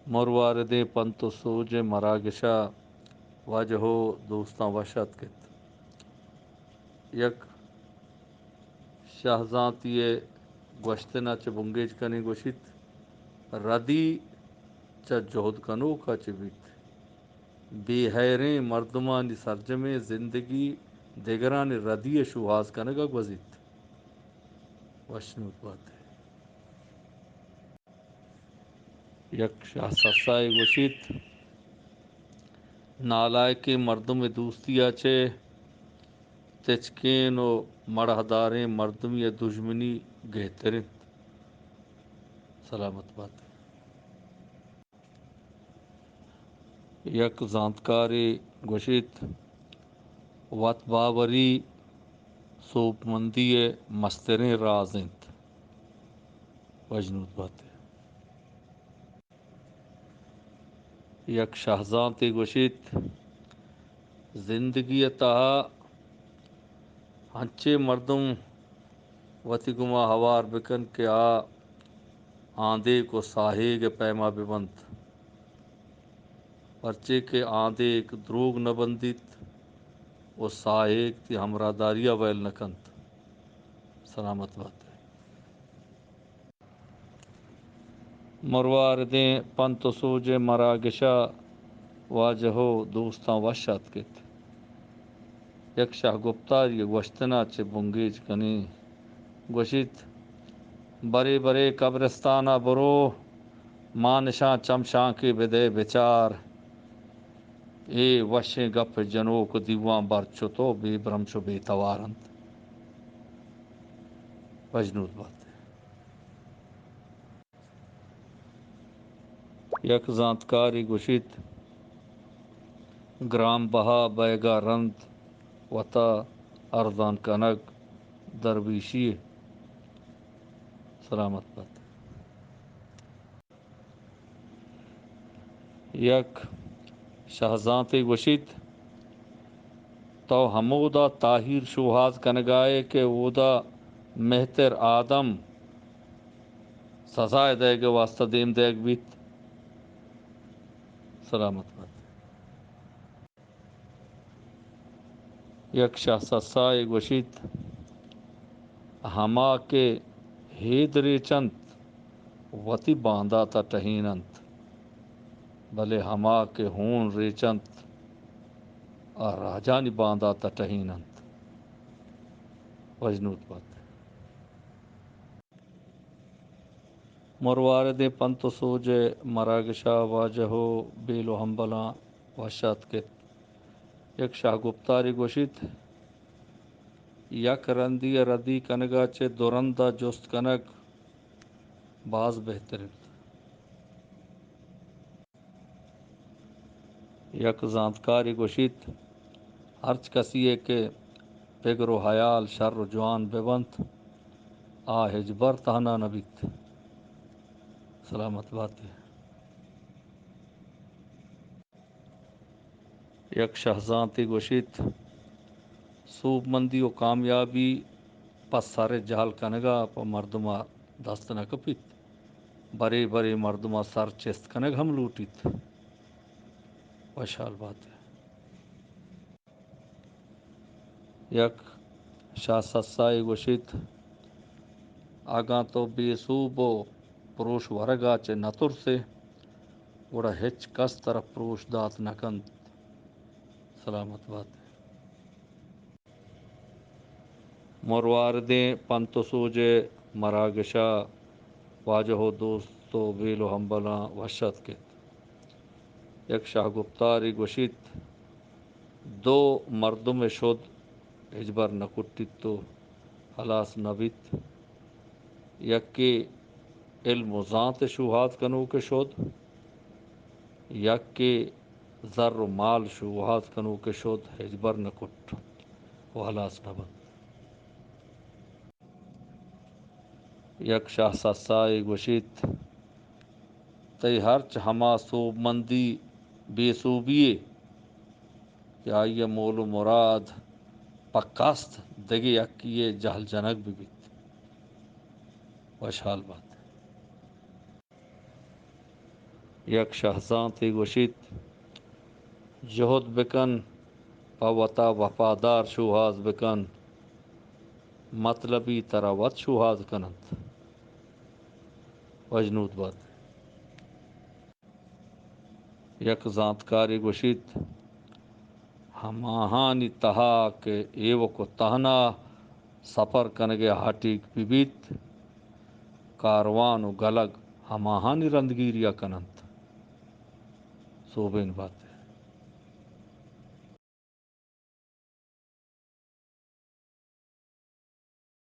مرواردیں پنت و سوج ءِ مراگش ءَ واجہ و دوستاں وش اتک ات۔ یک شاہزانتی ءِ گوشتن ءَ چہ بنگیج کنیں، گوشیت، ردی چہ جہد کنوک ءَ چہ بیت۔ بے ہیریں مردمانی سرجمیں زندگی دگرانی ردی ءِ شوہاز کنگ ءَ گوزیت۔ وشنود بات ئے۔ یک شاہ سسائے گوشیت، نالائکیں مردم ءِ دوستی ءَ چہ تچکین و مڑاہداریں مردمی ءِ دژمنی گہتر انت۔ سلامت بات ئے۔ یک زانتکارے گوشیت، وت باوری سوبمندی ءِ مستریں راز انت۔ وشنود بات ئے۔ یک شاہزانتے گوشیت، زندگی ءِ تہا انچیں مردم وتی گوما ہوار بکن کہ آ آندیک و ساہیگ ءِ پیما ببنت، پرچے کہ آندیک دروگ نہ بندیت و ساہیگ تئی ہمراہداری ءَ ویل نہ کنت۔ سلامت بات ئے۔ مرواردیں پنت و سوج ءِ مراگش ءَ واجہ و دوستاں وش اتک ات۔ یک شاہ گپتاری ءِ گوشتن ءَ چہ بنگیج کنیں، گوشیت، برے برے قبرستان ءَ برو، مانشاں چمشانکے بدئے بچار۔ اے وشیں گپ جنوک دیوان بر چتو بے برمش و بے توار انت۔ وشنود بات ئے۔ یک زانتکارے گوشیت، گران بہا بئیگ ءَ رند وتا ارزان کنگ درویشی یے۔ سلامت بات۔ یک شاہزانتے گوشیت، تو ہمودا تاہیر شوہاز کنگائے کہ اودا مہتر آدم سزائے دئیگ ءِ واستہ دیم دئیگ بیت۔ سلامت بات۔ یک شاہ سسائے گوشیت، ہما کہ ہید ریچنت، وتی باندات ءَ ٹہین انت، بلے ہما کہ ہون ریچنت، آ راجانی باندات ءَ ٹہین انت۔ وشنود بات۔ مرواردیں پنت و سوج ءِ مراگش ءَ واجہ و بیل و ہمبلاں وش اتک ات۔ یک شاہ گپتارے گوشیت، یک رندی ءِ ردی کنگ ءَ چہ دو رند ءَ جست کنگ باز بہتر انت۔ یک زانتکارے گوشیت، ہرچ کسی ءَ کہ پگر و ہیال شر و جوان بہ بنت، آ ہچبر تہنا نہ بیت۔ سلامت بات ئے۔ یک شاہزانتے گوشیت، سوبمندی و کامیابی پہ سر ءِ جہل کنگ ءَ پہ مردم ءَ دست نہ کپیت، برے برے مردم ءَ سر چست کنگ ہم لوٹیت۔ وشحال بات ئے۔ یک شاہ سسائے گوشیت، اگاں تو بے سوب و پروش ورگ ءَ چہ نہ ترس ئے، گڑا ہچ کس ترا پروش دات نہ کنت۔ سلامت بات ئے۔ مرواردیں پنت و سوج ءِ مراگش ءَ واجہ و دوست و بیل و ہمبلاں وش اتک ات۔ یک شاہ گپتارے گوشیت، دو مردم ءِ شد ہچبر نہ کٹیت و ہلاس نہ بیت۔ یکے علم و زانت ءِ شوہاز کنوک ءِ شد، یکے زر و مال شوہاز کنوک ءِ شد ہچبر نہ کٹ و ہلاس نہ بنت۔ یک شاہ سسائے گوشیت، تئی ہرچ ہما سوبمندی بے سوبی یے کہ آئی ءِ مول و مراد پہ کست دگہ یکے ءِ جہل جنگ بہ بیت۔ وشحال بات۔ یک شہزانتے گوشیت، جہد بکن، پہ وتا وفادار شوہاز بکن، مطلبی ترا وت شوہاز کننت۔ وجنود بات۔ یک زانتکارے گوشیت، ہماہانی تہا کہ ایوک و تہنا سفر کنگے ہاٹیگ بہ بیت، کاروان و گلگ ہماہانی رندگیریا کننت۔ سوبین بات۔